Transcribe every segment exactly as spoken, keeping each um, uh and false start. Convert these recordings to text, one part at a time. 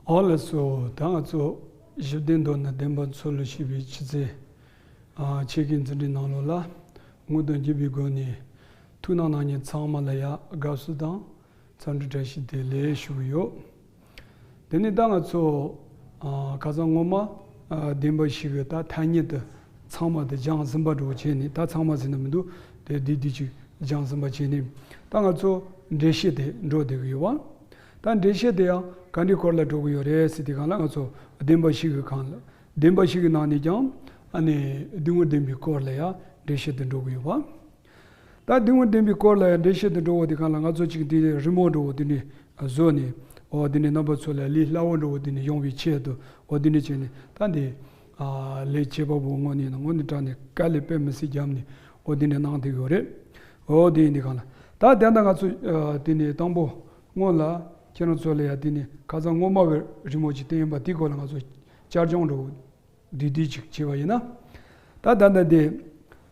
ཨོ་ལགས་སོ། ད་ང་ཚོ་ཞི་བདེ་མདོར་ན་བདེན་པ་མཚོ་ལོ་ཞེས་པའི་ཆུ་ཚད་ཨ་ཆེད་ཀྱི་འཛིན་གྲྭའི་ནང་ལོགས་ལ་སྔོན་དུ་འགྱུར་བའི་སྒོ་ནས་ཐུགས་སྣང་གནང་མཁན་ཚང་མ་ལ་ཡང་དགའ་བསུ་དང་འཚམས་འདྲི་བཀྲ་ཤིས་བདེ་ལེགས་ཞུ་གི་ཡོད། དེ་ནས་ད་ང་ཚོ་ཨ་ཁ་སང་སྔོན་མ་ཨ་བདེན་པ་བཞི་གི་ད་ཐ་སྙད་དུ་ཚང་མ་དེ་སྦྱངས་ཟིན་པ་འགྲོ་བྱས་ནས། ད་ཚང་མ་ཟེར་ན་མི་འདུག་དེ་དེ་དེ་ཅིག་སྦྱངས་ཟིན་པ་བྱས་ནས། ད་ང་ཚོ་འགྲེལ་བཤད་དེ་འགྲོ་བསྡད་ཀྱི་ཡོད་པ། ད་འགྲེལ་བཤད་དེ་ཡང་ག་འདྲའི་སྐོར་ལ་འགྲོ་གི་ཡོད་རེད་ཟེར་དུས་སྒང་ལ། ང་ཚོ་བདེན་པ་བཞི་གི་སྒང་ལ། བདེན་པ་བཞི་གི་ནང་ནས་ཀྱང་ཨ་ནི་སྡུག་བསྔལ་བདེན་པའི་སྐོར་ལ་ཡང་འགྲེལ་བཤད་དེ་འགྲོ་གི་ཡོད་པ། ད་སྡུག་བསྔལ་བདེན་པའི་སྐོར་ལ་ཡང་འགྲེལ་བཤད་དེ་འགྲོ་བ་དེ་གང་ལ། ང་ཚོ་ཅིག་འདི་རི་མོ་འདྲ་བོ་དེ་ནས་བཟོས་ནས། འོ་དེ་ནས་རྣམ་པ་ཚོ་ལ་ལས་སླ་བོ་འདྲ་བོ་དེ་ནས་ཡོང་བའི་ཆེད་དུ། འོ་དེ་ནས་བྱས་ནས་ད་འདི་ཨ་ལས་བྱེད་པ་པོ་དངོས་གནས་ན་དངོས་གནས་དྲང་གནས་དཀའ་ལས་དཔེ་མི་སྲིད་བརྒྱབ་ནས། འོ་དེ་ནས་གནང་བསྡད་ཡོད་རེད། འོ་དེ་ཡིན་དུས་སྒང་ལ། ད་དེ་འདྲ་ང་ཚོ་ཨ་དེ་ནས་དང་པོ་སྔོན་ལ་ཁྱེད་རང་ཚོ་ལ་ཡང་དེ་ནས་ཁ་སང་སྔོན་མ་གི་རི་མོ་ཅིག་བསྟན་ཡིན་པ། དེའི་སྐོར་ལ་ང་ཚོ་བསྐྱར་སྦྱོང་འདྲ་བོ་བསྡུས་བསྡུས་ཅིག་བྱས་པ་ཡིན་ན། ད་ད་ལྟ་དེ་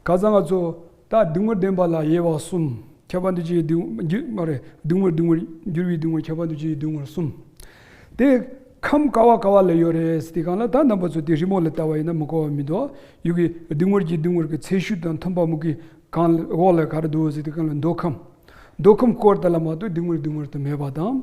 ཁ་སང་ང་ཚོ་ད་སྡུག་བསྔལ་བདེན་པ་ལ་དབྱེ་བ་གསུམ། ཁྱབ་པ་འདུ་བྱེད་ཀྱི་སྡུག་འགྱུར་མ་རེད། སྡུག་བསྔལ་སྡུག་བསྔལ། འགྱུར་བའི་སྡུག་བསྔལ། ཁྱབ་པ་འདུ་བྱེད་ཀྱི་སྡུག་བསྔལ་གསུམ། དེ་ཁམས་ག་བ་ག་བ་ལ་ཡོད་རེད་ཟེར་དུས་སྒང་ལ། ད་རྣམ་པ་ཚོ་དེ་རི་མོ་ལ་ལྟ་བ་ཡིན་ན་མི་གོ་བ་མི་འདུག་ཡུལ་གྱི་སྡུག་བསྔལ་གྱི་སྡུག་བསྔལ་གྱི་ཚད་ཤུགས་དང་མཐུན་པ་མུ་གེ་གང་འོག་ལ་ག་རེ་འདུག་ཟེར་དུས་སྒང་ལ་མདོ་ཁམས། མདོ་ཁམས་སྐོར་དེ་ལ་མ་གཏོགས་སྡུག་བསྔལ་སྡུག་བསྔལ་དུ་མེད་པ་དང་།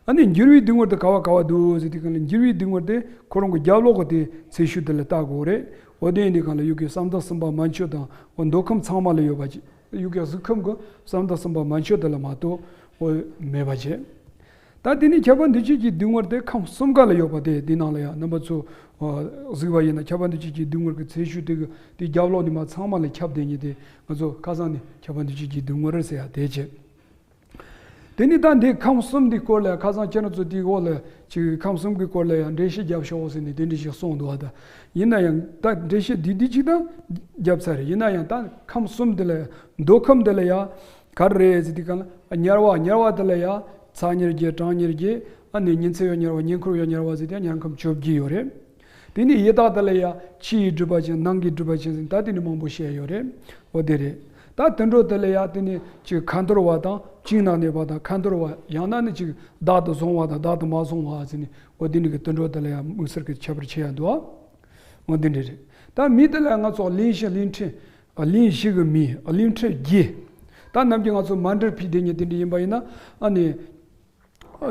ཨ་ནི་འགྱུར་བའི་སྡུག་བསྔལ་དེ་ག་བ་ག་བ་འདུག་ཟེར་དུས་སྒང་ལ། འགྱུར་བའི་སྡུག་བསྔལ་དེ་ཁོ་རང་གི་རྒྱབ་ལོགས་ཀྱི་དེ་ཚད་ཤུགས་དེ་ལ་ལྟ་དགོས་རེད། འོ་དེ་ཡིན་དུས་སྒང་ལ་ཡུལ་གྱི་བསམ་གཏན་གསུམ་པ་མན་ཆོད་དང་། འོ་མདོ་ཁམས་ཚང་མ་ལ་ཡོད་པ་ཅིག་ཡུལ་གྱི་གཟུགས་ཁམས་ཀྱི་བསམ་གཏན་གསུམ་པ་མན་ཆོད་དེ་ལ་མ་གཏོགས་འོ་མེད་པ་བྱས། ད་དེ་ནས་ཁྱབ་པ་འདུ་བྱེད་ཀྱི་སྡུག་བསྔལ་དེ་ཁམས་གསུམ་ཀ་ལ་ཡོད་པ་དེ། དེ་ནང་ལ་ཡང་རྣམ་པ་ཚོ་གཟིགས་པ་ཡིན་ན། ཁྱབ་པ་འདུ་བྱེད་ཀྱི་སྡུག་བསྔལ་གྱི་ཚད་ཤུགས་དེ་གི་དེ་རྒྱབ་ལོགས་ནས་མར་ཚང་མ་ལ་ཁྱབ་བསྡད་མཁན་དེ། ང་ཚོ་ཁ་སང་ནས་ཁྱབ་པ་འདུ་བྱེད་ཀྱི་སྡུག་བསྔལ་ཟེར་ཡ་དེ་བྱས། དེ་ནས་ད་འདི་ཁམས་གསུམ་འདི་སྐོར་ལ་ཁ་སང་ཁྱེད་རང་ཚོ་དེའི་འོག་ལ་ཅིག་ཁམས་གསུམ་གྱི་སྐོར་ལ་ཡང་འགྲེལ་བཤད་རྒྱབ་ཤོག་ཟེར་ནས་དེ་འདྲ་ཞིག་གསུངས་འདུག་བ། ད་ཡིན་ན་ཡང་ད་འགྲེལ་བཤད་འདི་འདི་ཅིག་ད་རྒྱབ་ཚར་རེད། ཡིན་ན་ཡང་ད་ཁམས་གསུམ་འདི་ལ་ཡང་། མདོ་ཁམས་འདི་ལ་ཡང་ག་རེ་རེད་ཟེར་དུས་སྒང་ལ། དམྱལ་བ། དམྱལ་བ་འདི་ལ་ཡང་ཚ་དམྱལ་བརྒྱད། གྲང་དམྱལ་བརྒྱད། ཨ་ནི་ཉི་ཚེ་ཡང་དམྱལ་བ། ཉེ་འཁོར་ཡང་དམྱལ་བ་ཟེར་ཏེ་དམྱལ་ཁམས་བཅོ་བརྒྱད་ཡོད་རེད། དེ་ནས་ཡི་དྭགས་དེ་ལ་ཡང་ཕྱི་ཡི་སྒྲིབ་པ་ཅན། ནང་གི་སྒྲིབ་པ་ཅན་ཟེར། ད་དེ་ནས་མང་པོ་བཤད་ཡོད་རེད། འོ་དེ་རེད། ད་དུད་འགྲོ་དེ་ལ་ཡང་དེ་ནས་ཅིག་ཁ་འཐོར་བ་དང་། བྱིང་ནས་གནས་པ་དང་། ཁ་འཐོར་བ། ཡང་ན་ནི་ཅིག་བདག་ཏུ་བཟུང་བ་དང་བདག་ཏུ་མ་བཟུང་བ་ཟེར་ནས། འོ་དེ་ནས་གི་དུད་འགྲོ་དེ་ལ་ཡང་དམིགས་བསལ་གྱི་ཁྱད་པར་ཕྱེ་ཡ་འདུག་འོ་དེ་འདྲ་རེད། ད་མི་དེ་ལ་ང་ཚོ་གླིང་བཞི། གླིང་ཕྲན། གླིང་བཞི་གི་མི། གླིང་ཕྲན་བརྒྱད། ད་ནམ་རྒྱུན་ང་ཚོ་མ་འདྲེར་ཕུད་བསྡད་མཁན་དེ་འདྲ་ཡིན་པ་ཡིན་ན། ཨ་ནི།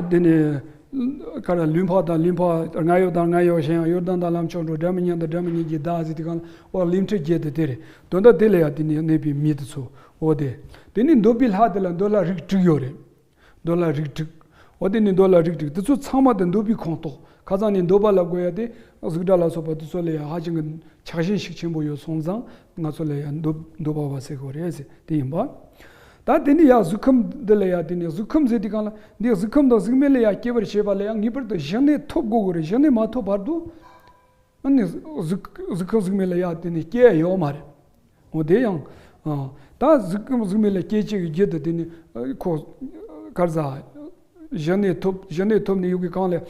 དེ་ནས་ག་རེ། ལུས་འཕགས་དང་ལུས་འཕགས། རྔ་ཡབ་དང་རྔ་ཡབ་གཞན་ཡང་། གཡུལ་ལྡན་དང་ལམ་མཆོག་འགྲོ། དགྲ་མི་ཉམས་དང་དགྲ་མི་ཉེས་ཀྱི་བདག་ཟེར་དུས་སྒང་ལ། འོ་གླིང་ཕྲན་བརྒྱད་དེ་དེ་རེད། དོན་དག་དེ་ལ་ཡང་དེ་ནས་གནས་པའི་མི་དེ་ཚོ། འོ་དེ། དེ་ནས་འདོད་པའི་ལྷ་དེ་ལ་འདོད་ལྷ་རིགས་དྲུག་ཡོད་རེད། འདོད་ལྷ་རིགས་དྲུག་འོ་དེ་ནས་འདོད་ལྷ་རིགས་དྲུག་དེ་ཚོ་ཚང་མ་དེ་འདོད་པའི་ཁོངས་གཏོགས། ཁ་སང་ནས་འདོད་པ་ལབ་དགོས་ཡ་དེ་གཟུགས་སྒྲ་ལ་སོགས་པ་དེ་ཚོ་ལ་ཡང་ཧ་ཅང་གི་ཆགས་ཞེན་ཤུགས་ཆེན་པོ་ཡོད་སོང་ཙང་། ང་ཚོ་ལ་ཡང་འདོད་འདོད་པ་བ་ཟེར་དགོས་རེད་ཟེར། དེ་ཡིན་པ། ད་དེ་ནས་ཡང་གཟུགས་ཁམས་འདི་ལ་ཡང་། དེ་ནས་གཟུགས་ཁམས་ཟེར་དུས་སྒང་ལ། འདི་གཟུགས་ཁམས་དང་གཟུགས་མེད་ལ་ཡང་སྐྱེ་བར་བྱེད་པ་ལ་ཡང་ངེས་པར་དུ་གཞི་གནས་ཐོབ་དགོས་དགོས་རེད། གཞི་གནས་མ་ཐོབ་བར་དུ་ཨ་ནི་གཟུགས་གཟུགས་ཁམས་གཟུགས་མེད་ལ་ཡང་དེ་ནས་སྐྱེ་ཡ་ཡོད་མ་རེད། འོ་དེ་ཡང་། ཨ། ད་གཟུགས་ཁམས་གཟུགས་མེད་ལ་སྐྱེ་བྱེད་ཀྱི་རྒྱུ་དེ་དེ་ནི། ཨ། ཁོ་ག་རེ་ཟ། གཞི་གནས་ཐོབ། གཞི་གནས་ཐོབ་ནས་ཡུལ་གྱི་གང་ལས་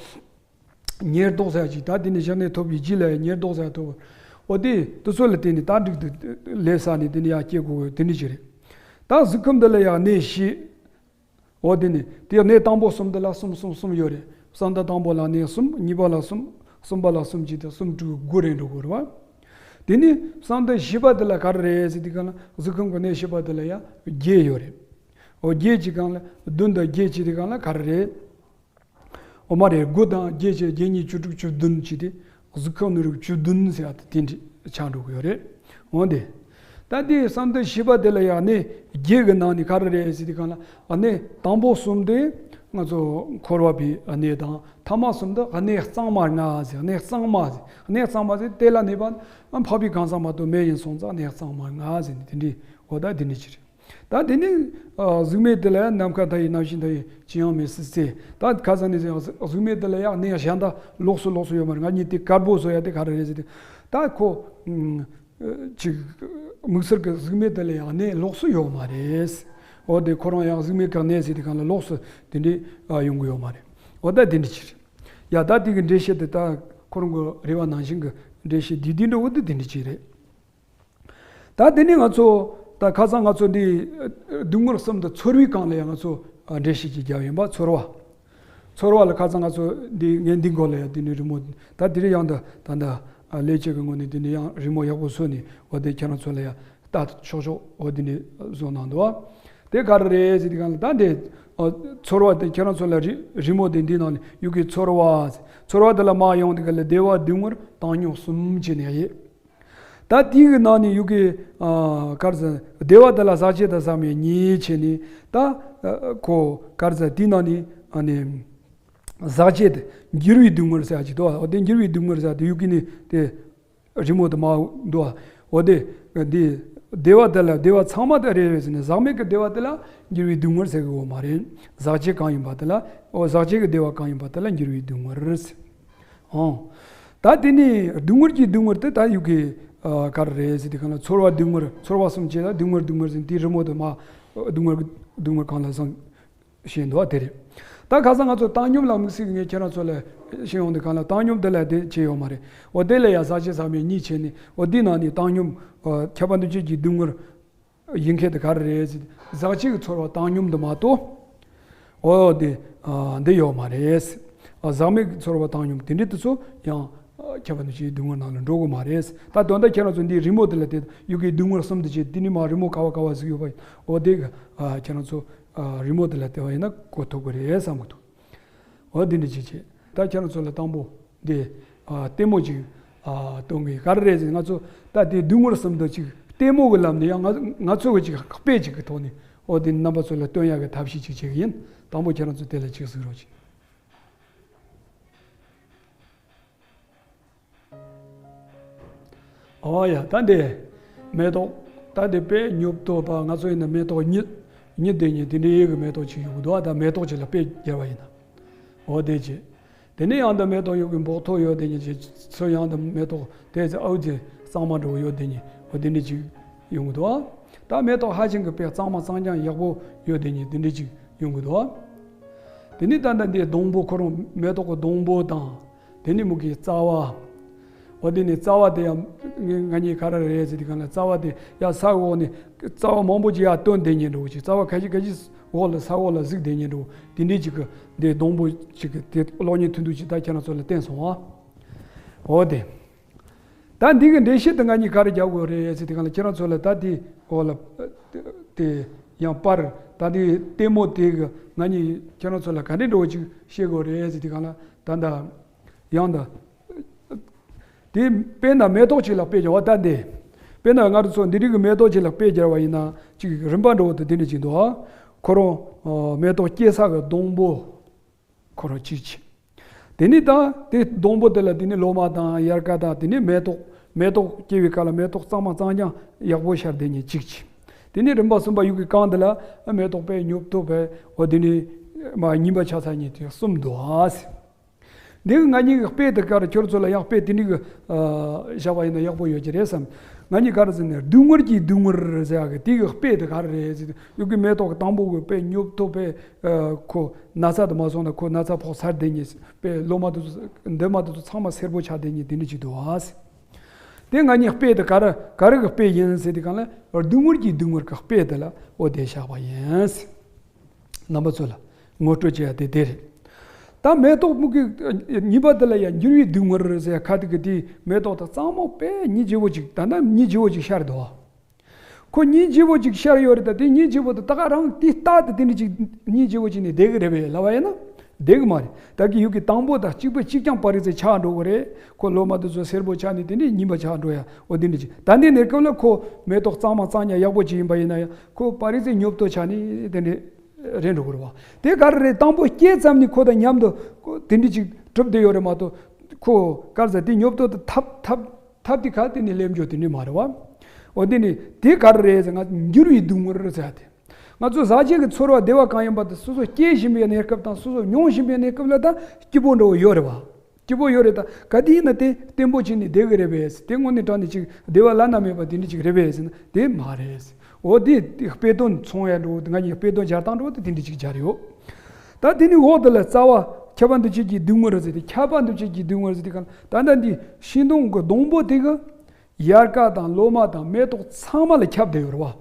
ཉེར་བསྡོགས་ཟེར་ཡ་ཅིག་ད་དེ་ནི་གཞི་གནས་ཐོབ་ཀྱི་རྗེས་ལ་ཡང་ཉེར་བསྡོགས་ཟེར་ཡ་ཐོབ། འོ་དེ་དེ་ཚོ་ལ་བརྟེན་ནས་ད་འགྲིག་ཏུ་ལས་བསགས་ནས་དེ་ནི་ཡང་སྐྱེ་དགོས་དེ་འདྲ་ཅིག་རེད། ད་གཟུགས་ཁམས་འདི་ལ་ཡང་གནས་བཞི། འོ་དེ་ནི་དེ་གནས་དང་པོ་གསུམ་དེ་ལ་གསུམ་གསུམ་གསུམ་ཡོད་རེད། བསམ་གཏན་དང་པོ་ལ་གནས་གསུམ། གཉིས་པ་ལ་གསུམ། གསུམ་པ་ལ་གསུམ་བྱས་ཏེ་གསུམ་དྲུག་དགུ་རེ་འགྲོ་དགོས་རེད་བ། དེ་ནི་བསམ་གཏན་བཞི་པ་དེ་ལ་ག་རེ་རེད་ཟེར་དུས་སྒང་ལ། གཟུགས་ཁམས་ཀྱི་གནས་བཞི་པ་དེ་ལ་ཡང་བརྒྱད་ཡོད་རེད། འོ་བརྒྱད་ཀྱི་སྒང་ལ་བདུན་དང་བརྒྱད་བྱས་དུས་སྒང་ལ་ག་རེ་རེད། འོ་མ་རེད། དགུ་དང་བརྒྱད་བྱས་བརྒྱད་གཉིས་བཅུ་དྲུག་བཅུ་བདུན་བྱས་ཏེ། གཟུགས་ཁམས་ནི་རིགས་བཅུ་བདུན་ཟེར་ཡ་དེ་དེ་འདྲ་ཆགས་འགྲོ་གི་ཡོད་རེད། འོ་དེ། ད་དེ་བསམ་གཏན་བཞི་པ་དེ་ལ་ཡང་གནས་བརྒྱད་ཀྱི་ནང་ནས་ག་རེ་རེད་ཟེར་དུས་སྒང་ལ། གནས་དང་པོ་གསུམ་དེ་ང་ཚོ་འཁོར་བ་པའི་གནས་དང་། ཐ་མ་གསུམ་དེ་གནས་གཙང་མ་ལྔ་ཟེར། གནས་གཙང་མ་ཟེར། གནས་གཙང་མ་ཟེར། དེ་ལ་གནས་པ་འཕགས་པའི་གང་ཟག་མ་གཏོགས་མེད་ཡིན་སོང་ཙང་། གནས་གཙང་མ་ལྔ་ཟེར་ནས་དེ་འདྲའི། འོ་ད་དེ་འདྲ་ཅིག་རེད། ད་དེ་ནི་ཨ་གཟུགས་མེད་དེ་ལ་ཡང་ནམ་མཁའ་མཐའ་ཡས། གནམ་གཤིས་མཐའ་ཡས། ཅི་ཡང་མེད་སྲིད་ཚེ། ད་ཁ་སང་ནས་ཟེར་ཡང་གཟུགས་མེད་དེ་ལ་ཡང་གནས་གཞན་དག་ལོགས་སུ་ལོགས་སུ་ཡོད་མ་རེད། ང་གཉིས་དེ་དཀར་པོ་བཟོ་ཡ་དེ་ག་རེ་རེད་ཟེར་དུས། ད་ཁོ་ཨ་ཅིག་དམིགས་བསལ་གྱི་གཟུགས་མེད་དེ་ལ་ཡང་གནས་ལོགས་སུ་ཡོད་མ་རེད། འོ་དེ་ཁོ་རང་ཡང་གཟུགས་མེད་ཀྱི་གནས་ཟེར་དུས་སྒང་ལ་ལོགས་སུ་དེ་འདྲའི་ཨ་ཡོང་གི་ཡོད་མ་རེད། འོ་ད་དེ་འདྲ་ཅིག་རེད། ཡ་ད་དེ་གི་འགྲེལ་བཤད་དེ་ད་ཁོ་རང་གི་རེ་བ་ནང་བཞིན་གྱི་འགྲེལ་བཤད་བསྡུས་བསྡུས་འདྲ་བོ་དེ་དེ་འདྲ་ཅིག་རེད། ད་དེ་ནས་ང་ཚོ་ད་ཁ་སང་ང་ཚོ་འདི་སྡུག་བསྔལ་གསུམ་དེ་ཚོར་བའི་སྒང་ལ་ཡང་ང་ཚོ་འགྲེལ་བཤད་ཅིག་བརྒྱབ་ཡིན་པ། ཚོར་བ། ཚོར་བ་ལ་ཁ་སང་ང་ཚོ་འདི་ངས་འདི་མགོ་ལ་ཡ་འདི་ནས་རི་མོ་ད་འདི་རི་ཡང་ད་ད་ད་ལས་བྱེད་ཀྱི་ངོས་ནས་འདི་ནས་ཡང་རི་མོ་ཡག་པོ་བཟོས་ནས་འོ་དེ་ཁྱེད་རང་ཚོ་ལ་ཡ་ལྟ་ཆོག་ཆོག་འོ་འདི་ནས་བཟོ་གནང་འདུག་བ། དེ་ག་རེ་རེད་ཟེར་དུས་གང་ལ་ད་འདི་ཨ་ཚོར་བ་དེ་ཁྱེད་རང་ཚོ་ལ་རི་རི་མོ་དེ་འདི་ནང་ནས་ཡུ་གུའི་ཚོར་བ་ཚོར་བ་དེ་ལ་མ་ཡོང་དུས་ག་ལ་བདེ་བ་སྡུག་བསྔལ་བཏང་སྙོམས་གསུམ་བྱས་ནས་ཡོད། ད་དེའི་ནང་ནས་ཡུ་གུའི་ཨ་ག་རེ་ཟེར་བདེ་བ་དེ་ལ་ཟག་བཅས་དང་ཟག་མེད་གཉིས་བྱས་ནས་ད་ཨ་ཁོ་ག་རེ་ཟེར་དེའི་ནང་ནས་ཨ་ནི་ཟག་བཅས་དེ་འགྱུར་བའི་སྡུག་བསྔལ་ཟེར་གྱི་འདུག་འོ་དེ་འགྱུར་བའི་སྡུག་བསྔལ་ཟེར་དེ་ཡུ་གུ་ནི་དེ་རི་མོ་དེ་མ་འདུག་འོ་དེ་འདི་བདེ་བ་དེ་ལ་བདེ་བ་ཚང་མ་དེ་རེད་ཟེར་ནས་ཟག་མེད་ཀྱི་བདེ་བ་དེ་ལ་འགྱུར་བའི་སྡུག་བསྔལ་ཟེར་གི་ཡོད་མ་རེད། ཟག་བཅས་གང་ཡིན་པ་དེ་ལ་འོ་ཟག་བཅས་ཀྱི་བདེ་བ་གང་ཡིན་པ་དེ་ལ་འགྱུར་བའི་སྡུག་བསྔལ་ཟེར། ཨོ། ད་དེ་ནི་སྡུག་བསྔལ་གྱི་སྡུག་བསྔལ་དེ་ད་ཡུ་གུའི་ཨ་ག་རེ་རེད་ཟེར་དུས་གང་ལ་ཚོར་བ་སྡུག་བསྔལ་ཚོར་བ་གསུམ་བྱས་ལ་སྡུག་བསྔལ་སྡུག་བསྔལ་ཟེར་དེའི་རི་མོ་དེ་མ་སྡུག་བསྔལ་སྡུག་བསྔལ་གང་ལ་བཟང་ཞེས་འདུག་བ་དེ་རེད། ད་ཁ་སང་ང་ཚོ་བཏང་སྙོམས་ལ་དམིགས་བསལ་གྱི་ངས་ཁྱེད་རང་ཚོ་ལ་བཤད་ཡོང་དུས་གང་ལ་བཏང་སྙོམས་དེ་ལ་དེ་བྱས་ཡོད་མ་རེད། འོ་དེ་ལ་ཡ་ཟག་བཅས་ཟག་མེད་གཉིས་བྱས་ནས་འོ་དེའི་ནང་ནས་བཏང་སྙོམས་ཁྱབ་པ་འདུ་བྱེད་ཀྱི་སྡུག་བསྔལ་ཡིན་མཁན་དེ་ག་རེ་རེད་ཟེར། ཟག་བཅས་ཀྱི་ཚོར་བ་བཏང་སྙོམས་དེ་མ་གཏོགས། འོ་དེ་ཨ་འདི་ཡོད་མ་རེད། ཨ་ཟག་མེད་ཀྱི་ཚོར་བ་བཏང་སྙོམས་དེ་འདྲའི་དེ་ཚོ་ཡང་ཨ་ཁྱབ་པ་འདུ་བྱེད་ཀྱི་སྡུག་བསྔལ་ནང་ལ་འགྲོ་གི་མ་རེད། ད་དོན་དག་ཁྱེད་རང་ཚོ་འདིའི་རི་མོ་དེ་ལ་དེ་ཡུ་གུའི་སྡུག་བསྔལ་གསུམ་དེ་བྱས་དེ་ནི་མ་རི་མོ་ག་བ་ག་བ་ཟིག་ཡོད་པ་ཡིན། འོ་དེ་གི་ཨ་ཁྱེད་རང་ཚོ་ཨ་རི་མོ་དེ་ལ་བལྟས་པ་ཡིན་ན་གོ་ཐུབ་ཀྱི་རེད་བསམ་གི་འདུག་འོ་དེ་འདྲ་ཅིག་བྱས། ད་ཁྱེད་རང་ཚོ་ལ་དང་པོ་འདི་ཨ་ལྟད་མོ་ཅིག་ཨ་སྟོན་གི། ག་རེ་རེད་ཟེར་ན་ང་ཚོ་ད་དེ་སྡུག་བསྔལ་གསུམ་དུ་ཅིག་ལྟད་མོ་གི་ལམ་ནས་ཡང་ང་ང་ཚོ་གི་ཅིག་དཔེ་ཅིག་གི་ཐོག་ནས་འོ་དེ་རྣམ་པ་ཚོ་ལ་སྟོན་ཡག་གི་ཐབས་ཤེས་ཅིག་བྱེད་གི་ཡིན། དང་པོ་ཁྱེད་རང་ཚོ་དེ་ལ་ཅིག་གཟིགས་རོགས་གྱིས། ཨོ་ཡ། ད་འདི་མེ་ཏོག་ད་འདི་དཔེ་ཉོབ་ཏོ་པ། ང་ཚོ་ཡིན་ན་མེ་ཏོག་གཉིད་གཉིད་དེ་གཉིད་དེ་འདྲའི་ཡི་གི་མེ་ཏོག་ཅིག་ཡོང་གི་འདུག་ད་མེ་ཏོག་ཅིག་ལ་དཔེ་བརྒྱབ་པ་ཡིན་ན། ཨོ་དེ་ཅི། དེ་ནས་ཡང་ད་མེ་ཏོག་ཡོད་གི་འབོག་ཐོག་ཡོད་དེ་གཉིད་ཅིག་ཚོ་ཡང་ད་མེ་ཏོག་དེ་ཚེ་ཨའུ་ཙི་གཙང་མ་འགྲོ་ཡོད་དེ་གཉིད་ཨོ་དེ་འདྲ་ཅིག་ཡོང་གི་འདུག་ད་མེ་ཏོག་ཧ་ཅང་གི་དཔེ་གཙང་མ་གཙང་རྐྱང་ཡག་པོ་ཡོད་དེ་གཉིད་དེ་འདྲ་ཅིག་ཡོང་གི་འདུག་དེ་ནས་ད་ལྟ་འདི་སྡོང་པོ་ཁོ་རང་མེ་ཏོག་གི་སྡོང་པོ་དང་། དེ་ནས་མུ་གེའི་རྩ་བ། འོ་དེ་ནས་རྩ་བ་དེ་ཡང་ང་ང་གཉིས་ག་རེ་རེད་ཟེར་དུས་གང་ལ་རྩ་བ་དེ་ཡང་ས་འོག་ནས་རྩ་བ་མང་པོ་ཅིག་ཡར་བཏོན་བསྡད་ཉེན་འགྲོ་ཅིག་རྩ་བ་ཁ་ཤས་ཁ་ཤས་འོག་ལ་ས་འོག་ལ་གཟིགས་བསྡད་ཉེན་འགྲོ་དེ་འདྲའི་ཅིག་གི་འདི་སྡོང་པོ་ཅིག་གི་དེ་གློག་བརྙན་ཐུང་ཐུང་ཅིག་ད་ཁྱེད་རང་ཚོ་ལ་བསྟན་སོང་ཨ། འོ་དེ། ད་འདི་གི་འགྲེལ་བཤད་དེ་ང་གཉིས་ག་རེ་རྒྱག་དགོས་རེད་ཟེར་དུས་གང་ལ་ཁྱེད་རང་ཚོ་ལ་ད་དེ་འོག་ལ་དེ་ཡང་པར་ད་དེ་ལྟད་མོ་དེ་གི་ང་གཉིས་ཁྱེད་རང་ཚོ་ལ་ག་འདྲའི་འགྲོ་ཅིག་བཤད་དགོས་རེད་ཟེར་དུས་གང་ལ་ད་ད་ཡང་ད། དེ་དཔེར་ན་མེ་ཏོག་ཅིག་ལ་དཔེ་སྦྱར་བ་ལྟ་སྟེ། དཔེར་ན་ང་རང་ཚོ་འདི་རིགས་ཀྱི་མེ་ཏོག་ཅིག་ལ་དཔེ་སྦྱར་བ་ཡིན་ན་ཅིག་རིམ་པ་འགྲོ་བ་དེ་འདི་འདྲ་ཅིག་འདུག་ཨ། ཁོ་རང་ཨ་མེ་ཏོག་སྐྱེ་ས་གི་སྡོང་པོ་ཁོ་རང་གཅིག་བྱས། དེ་ནས་ད་དེ་སྡོང་པོ་དེ་ལ་དེ་ནས་ལོ་མ་དང་དབྱར་ཁ་དང་དེ་ནས་མེ་ཏོག་མེ་ཏོག་སྐྱེ་བའི་སྐབས་ལ་མེ་ཏོག་གཙང་མ་གཙང་རྐྱང་ཡག་པོ་ཤར་བསྡད་མཁན་གཅིག་བྱས། དེ་ནས་རིམ་པ་གསུམ་པ་ཡུག་གི་རྐང་དེ་ལ་མེ་ཏོག་དཔེ་ཉོབ་ཏོ་བས་འོ་དེ་ནས་མ་ཉིན་པ་ཆ་ཚང་ཉིན་དེ་གསུམ་འདུག་ཨ། འདི་གི་ང་གཉིས་ཀྱི་དཔེ་དེ་གར་ཁྱོད་ཚོ་ལ་ཡང་དཔེ་དེ་འདྲ་གི་ཨ་བཞག་པ་ཡིན་ན་ཡག་པོ་ཡོད་ཀྱི་རེད་བསམ། ང་གཉིས་ག་རེ་ཟེར་ནས་སྡུག་བསྔལ་གྱི་སྡུག་བསྔལ་ཟེར་ཡག་གི་དེ་གི་དཔེ་དེ་ག་རེ་རེད་ཟེར་ཡུག་གི་མེ་ཏོག་གི་དང་པོ་གི་དཔེ་ཉོབ་ཐོབ་པའི་ཨ་ཁོ་ན་ཚ་དེ་མ་སོང་ན་ཁོ་ན་ཚ་ཕོག་ཚར་བསྡད་ཉིན་དཔེ་ལོ་མ་དེ་ཚོ་འདི་མ་དེ་ཚོ་ཚང་མ་སེར་པོ་ཆགས་བསྡད་ཉིན་དེ་འདྲ་ཅིག་འདུག་ཨ་ཟེར། དེ་ང་གཉིས་དཔེ་དེ་ག་རེ་ག་རེ་གི་དཔེ་ཡིན་ཟེར་དུས་གང་ལ་སྡུག་བསྔལ་གྱི་སྡུག་བསྔལ་གི་དཔེ་དེ་ལ་འོ་དེ་བཞག་པ་ཡིན་ཟེར། རྣམ་པ་ཚོ་ལ་ངོ་སྤྲོད་བྱེད་ཡ་དེ་དེ་རེད། ད་མེ་ཏོག་སྨུག་གི་ཉིས་པ་དེ་ལ་ཡང་འགྱུར་བའི་སྡུག་བསྔལ་ཟེར་ཁ་ཐུག་གི་དེ་མེ་ཏོག་དང་གཙང་མོ་དཔེ་སྙིང་རྗེ་བོ་ཅིག་ད་ལྟ་སྙིང་རྗེ་བོ་ཅིག་ཤར་འདུག་ཁོ་སྙིང་རྗེ་བོ་ཅིག་ཤར་ཡོད་རེད། ད་དེ་སྙིང་རྗེ་བོ་དེ་ད་ག་རང་དེ་རྟག་ཏུ་དེ་འདྲ་ཅིག་སྙིང་རྗེ་བོ་ཅིག་ནས་བསྡད་གི་རེད་པས་ལབ་པ་ཡིན་ན་བསྡད་གི་མ་རེད། ད་གི་ཡུག་གི་དང་པོ་དང་གཅིག་པ་གཅིག་རྐྱང་པ་རི་ཚེ་ཆགས་འགྲོ་གི་རེད། ཁོ་ལོ་མ་དེ་ཚོ་སེར་པོ་ཆགས་ནས་དེ་འདྲ་ཉིན་པ་ཆགས་འགྲོ་ཡ་འོ་དེ་འདྲ་ཅིག་ད་འདི་ནས་སྐབས་ལ་ཁོ་མེ་ཏོག་གཙང་མ་གཙང་ཉ་ཡག་པོ་ཅིག་ཡིན་པ་ཡིན་ན་ཡང་ཁོ་པ་རི་ཚེ་ཉོབ་ཏོ་ཆགས་ནས་དེ་འདྲ། རེད་འགྲོ་གི་རེད་བ། དེ་ག་རེ་རེད། དང་པོ་སྐྱེས་ཙམ་ནས་ཁོ་དང་མཉམ་དུ་ཁོ་དེ་འདྲ་ཅིག་གྲུབ་བསྡད་ཡོད་རེད་མ་གཏོགས། ཁོ་ག་རེ་ཟེར་དེ་ཉོབ་ཏོ་དེ་ཐབས་ཐབས་ཐབས་དེ་ག་དེ་ནས་སླེབས་འགྱོ་དེ་འདྲ་མ་རེད་བ། འོ་དེ་ནས་དེ་ག་རེ་རེད་ཟེར་ང་འགྱུར་བའི་སྡུག་བསྔལ་ཟེར་ཏེ། ང་ཚོ་ཟག་བཅས་ཀྱི་ཚོར་བ་བདེ་བ་གང་ཡིན་པ་དེ་སོ་སོ་སྐྱེ་བཞིན་པའི་གནས་སྐབས་དང་སོ་སོ་མྱོང་བཞིན་པའི་གནས་སྐབས་ལ་ད་སྐྱིད་པོ་འདྲ་བོ་ཡོད་རེད་བ། སྐྱིད་པོ་ཡོད་རེད། ད་ག་དེ་ཡིན་ན་དེ་བརྟན་པོ་བྱས་ནས་བསྡད་གི་རེད་པས། དེ་དངོས་གནས་དྲང་གནས་ཅིག་བདེ་བ་བླ་ན་མེད་པ་དེ་འདྲ་ཅིག་རེད་པས་ཟེར་ན་དེ་མ་རེད། འོ་དེ་དཔེ་དོན་མཚུངས་ཡ་འགྲོ་ང་གཉིས་དཔེ་དོན་སྦྱར་སྟངས་འགྲོ་དེ་དེ་འདྲ་ཅིག་སྦྱར་ཡོད། ད་དེ་ནི་འོག་དེ་ལ་རྩ་བ་ཁྱབ་པ་འདུ་བྱེད་ཀྱི་སྡུག་བསྔལ་རེད་ཟེར་ཏེ། ཁྱབ་པ་འདུ་བྱེད་ཀྱི་སྡུག་བསྔལ་ཟེར་ཏེ་གང་ད་ལྟ་འདི་ཤིང་སྡོང་གི་སྡོང་པོ་དེ་གི་ཡལ་ག་དང་ལོ་མ་དང་མེ་ཏོག་ཚང་མ་ལ་ཁྱབ་བསྡད་ཡོད་རེད་བ།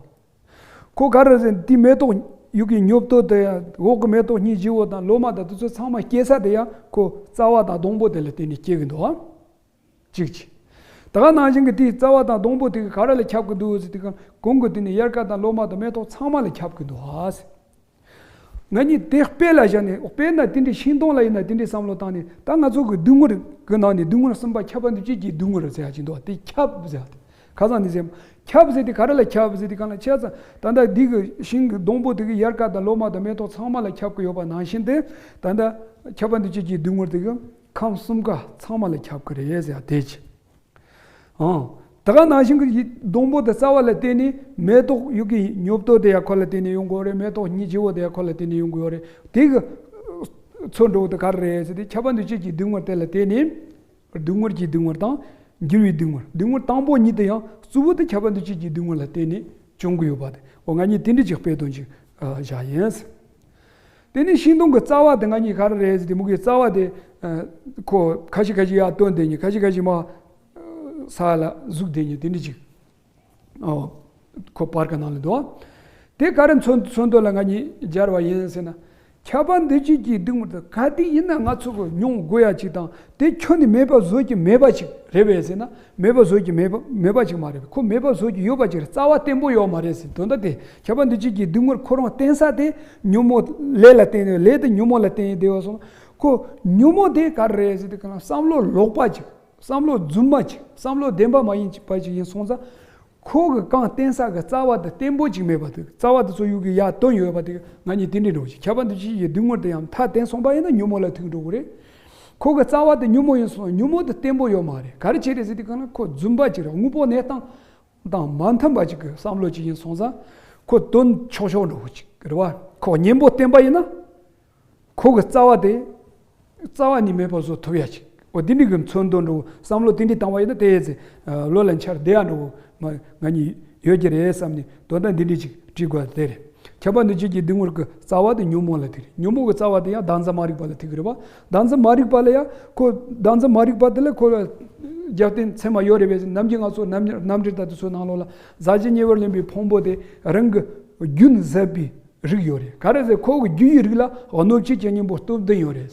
ཁོ་ག་རེ་ཟེར་དེ་མེ་ཏོག་ ཡུལ་གྱི་ཉོབ་ཏོ་དེ་ཡང་འོག་གི་མེ་ཏོག་སྙིང་རྗེ་བོ་དང་ལོ་མ་དང་དེ་ཚོ་ཚང་མ་སྐྱེ་ས་དེ་ཡང་ཁོ་རྩ་བ་དང་སྡོང་པོ་དེ་ལ་བརྟེན་ནས་སྐྱེ་གི་འདུག་ཨ། གཅིག་གཅིག་ད་ག་ནང་བཞིན་གྱི་དེའི་རྩ་བ་དང་སྡོང་པོ་དེ་ག་ར་ལ་ཁྱབ་ཀྱི་འདུག་ཟེར་དུས་གང་གོང་གི་དེ་ནི་དབྱར་ཁ་དང་ལོ་མ་དང་མེ་ཏོག་ཚང་མ་ལ་ཁྱབ་ཀྱི་འདུག་ཨ་ཟེར། ང་གཉིས་དེ་དཔེ་ལ་བཞག་ནས་དཔེར་ན་དེ་འདྲའི་ཤིང་སྡོང་ལ་ཡིན་ན་དེ་འདྲའི་བསམ་བློ་བཏང་ནས་ད་ང་ཚོ་གི་སྡུག་བསྔལ་གྱི་ནང་ནས་སྡུག་བསྔལ་གསུམ་པ་ཁྱབ་པ་འདུ་བྱེད་ཀྱི་སྡུག་བསྔལ་ཟེར་ཡ་ཅིག་འདུག་དེ་ཁྱབ་ཟེར་ཡ་དེ་ཁ་སང་ནས་ཟེར། ཁྱབ་ཟེར་དེ་ག་རེ་ལ་ཁྱབ་ཟེར་དེ་གང་ལ་ཁྱབ་ཙང་ད་ལྟ་འདི་གི་ཤིང་གི་སྡོང་པོ་དེ་གི་དབྱར་ཁ་དང་ལོ་མ་དང་མེ་ཏོག་ཚང་མ་ལ་ཁྱབ་ཀྱི་ཡོད་པ་ནང་བཞིན་དེ་ད་ལྟ་ཁྱབ་པ་འདུ་བྱེད་ཀྱི་སྡུག་བསྔལ་དེ་གི་ཁམས་གསུམ་ཀ་ཚང་མ་ལ་ཁྱབ་ཀྱི་རེད་ཟེར་ཡ་དེ་ཅི། ཨང་། ད་ག་ནང་བཞིན་གྱི་སྡོང་པོ་དེ་རྩ་བ་ལ་བརྟེན་ནས་མེ་ཏོག་ཡུལ་གྱི་ཉོབ་ཏོ་དེ་ཡང་ཁོ་ལ་བརྟེན་ནས་ཡོང་གི་ཡོད་རེད། མེ་ཏོག་སྙིང་རྗེ་བོ་དེ་ཡང་ཁོ་ལ་བརྟེན་ནས་ཡོང་གི་ཡོད་རེད། དེ་གི་ཚོར་འགྲོ་བོ་དེ་ག་རེ་རེད་ཟེར་དུས་ཁྱབ་པ་འདུ་བྱེད་ཀྱི་སྡུག་བསྔལ་དེ་ལ་བརྟེན་ནས་སྡུག་བསྔལ་གྱི་སྡུག་བསྔལ་དང་འགྱུར་བའི་སྡུག་བསྔལ། སྡུག་བསྔལ་དང་པོ་གཉིས་དེ་ཡང་གཙོ་བོ་དེ་ཁྱབ་པ་འདུ་བྱེད་ཀྱི་སྡུག་བསྔལ་ལ་བརྟེན་ནས་བྱུང་གི་ཡོད་པ་དེ་འོ་ང་གཉིས་དེ་འདྲ་ཅིག་དཔེ་དོན་ཅིག་བཞག་ཡིན། དེ་ནས་ཤིང་སྡོང་གི་རྩ་བ་དེ་ང་གཉིས་ག་རེ་རེད་ཟེར་དུས་མུ་གེའི་རྩ་བ་དེ་ཁོ་ཁ་ཤས་ཁ་ཤས་ཡར་བཏོན་བསྡད་མཁན་ཁ་ཤས་ཁ་ཤས་མར་ས་ལ་ཟུག་བསྡད་མཁན་དེ་འདྲ་ཅིག་ཨོ། ཁོ་པར་ཀ་ནང་ལ་འདུག་དེ་ག་རེ་མཚོན་མཚོན་དོན་ལ་ང་གཉིས་སྦྱར་བ་ཡིན་ཟེར་ན། ཁྱབ་པ་འདུ་བྱེད་ཀྱི་སྡུག་བསྔལ་དེ་ག་དེ་ཡིན་ན་ང་ཚོ་གི་མྱོང་དགོས་ཡ་ཅིག་དང་དེ་ཁྱོན་ནས་མེད་པ་བཟོ་གི་མེད་པ་ཅིག་རེད་པས་ཟེར་ན་མེད་པ་བཟོ་གི་མེད་པ་མེད་པ་ཅིག་མ་རེད་པས། ཁོ་མེད་པ་བཟོ་གི་ཡོད་པ་ཅིག་རེད། རྩ་བ་བརྟན་པོ་ཡོད་མ་རེད་ཟེར་དོན་དག་དེ་ཁྱབ་པ་འདུ་བྱེད་ཀྱི་སྡུག་བསྔལ་ཁོ་རང་བརྟེན་ས་དེ་ཉོན་མོངས་ལས་ལ་བརྟེན་ནས་ལས་དེ་ཉོན་མོངས་ལ་བརྟེན་ནས་བསྡད་པ་སོང་ན་ཁོ་ཉོན་མོངས་དེ་ག་རེ་རེད་ཟེར་དུས་གང་ལ་བསམ་བློ་ལོག་པ་ཅིག་བསམ་བློ་རྫུན་མ་ཅིག་བསམ་བློ་བདེན་པ་མ་ཡིན་པ་ཅིག་ཡིན་སོང་ཙང་། ཁོ་གི་གང་བརྟེན་ས་གི་རྩ་བ་དེ་བརྟན་པོ་ཅིག་མེད་པ་དེ་རྩ་བ་དེ་ཚོ་ཡུལ་གྱི་ཡར་བཏོན་ཡོད་པ་དེ་ང་གཉིས་དེ་འདྲའི་འགྲོ་ཅིག་ཁྱབ་པ་འདུ་བྱེད་ཀྱི་སྡུག་བསྔལ་དེ་ཡང་མཐའ་བརྟན་སོང་པ་ཡིན་ན་ཉོན་མོངས་ལ་ཐུག་འགྲོ་གི་རེད། ཁོ་གི་རྩ་བ་དེ་ཉོན་མོངས་ཡིན་སོང་ཉོན་མོངས་དེ་བརྟན་པོ་ཡོད་མ་རེད། ག་རེ་བྱས་རེད་ཟེར་དུས་གང་ན་ཁོ་རྫུན་པ་ཅིག་རེད། དངོས་པོ་གནས་སྟངས་དང་མ་མཐུན་པ་ཅིག་གི་བསམ་བློ་ཅིག་ཡིན་སོང་ཙང་ཁོ་དོན་ཆོག་ཆོག་འགྲོ་གི་ཅིག་རེད་བ། ཁོ་གཉེན་པོ་བརྟན་པ་ཡིན་ན། ཁོ་གི་རྩ་བ་དེ། རྩ་བ་ནས་མེད་པ་བཟོ་ཐུབ་ཡ་ཅིག་འོ་དེ་འདྲའི་གི་མཚོན་དོན་འགྲོ་བསམ་བློ་དེ་འདྲའི་བཏང་བ་ཡིན་ན་དེ་ཡས་ཚེ་བློ་ལ་འཆར་བསྡད་ཡ་འགྲོ་མ་ང་གཉིས་ཡོད་ཀྱི་རེད་བསམ་ནས་དོན་དག་འདི་འདྲའི་ཅིག་བྲིས་དགོས་དེ་རེད། ཁྱབ་པ་འདུ་བྱེད་ཀྱི་སྡུག་བསྔལ་གི་རྩ་བ་དེ་ཉོན་མོངས་ལ་ཐུག་རེད། ཉོན་མོངས་གི་རྩ་བ་དེ་ཡང་བདག་འཛིན་མ་རིག་པ་ལ་ཐུག་གི་རེད་བ། བདག་འཛིན་མ་རིག་པ་ལ་ཡང་ཁོ་བདག་འཛིན་མ་རིག་པ་དེ་ལ་ཁོ་ལ་རྒྱབ་རྟེན་ཚད་མ་ཡོད་རེད་པས། ནམ་རྒྱུན་ང་ཚོ་རྣམ་རྣམ་འགྲེལ་དང་དེ་ཚོའི་ནང་ལོགས་ལ་ཟག་བཅས་ཉེ་བར་ལེན་པའི་ཕུང་པོ་དེ་རང་གི་རྒྱུན་ཟད་པའི་རིགས་ཡོད་རེད། ག་རེ་ཟེར་ཁོ་གི་རྒྱུ་ཡི་རིགས་ལ་གནོད་བྱེད་ཀྱི་གཉེན་པོ་སྟོབས་ལྡན་ཡོད་རེད།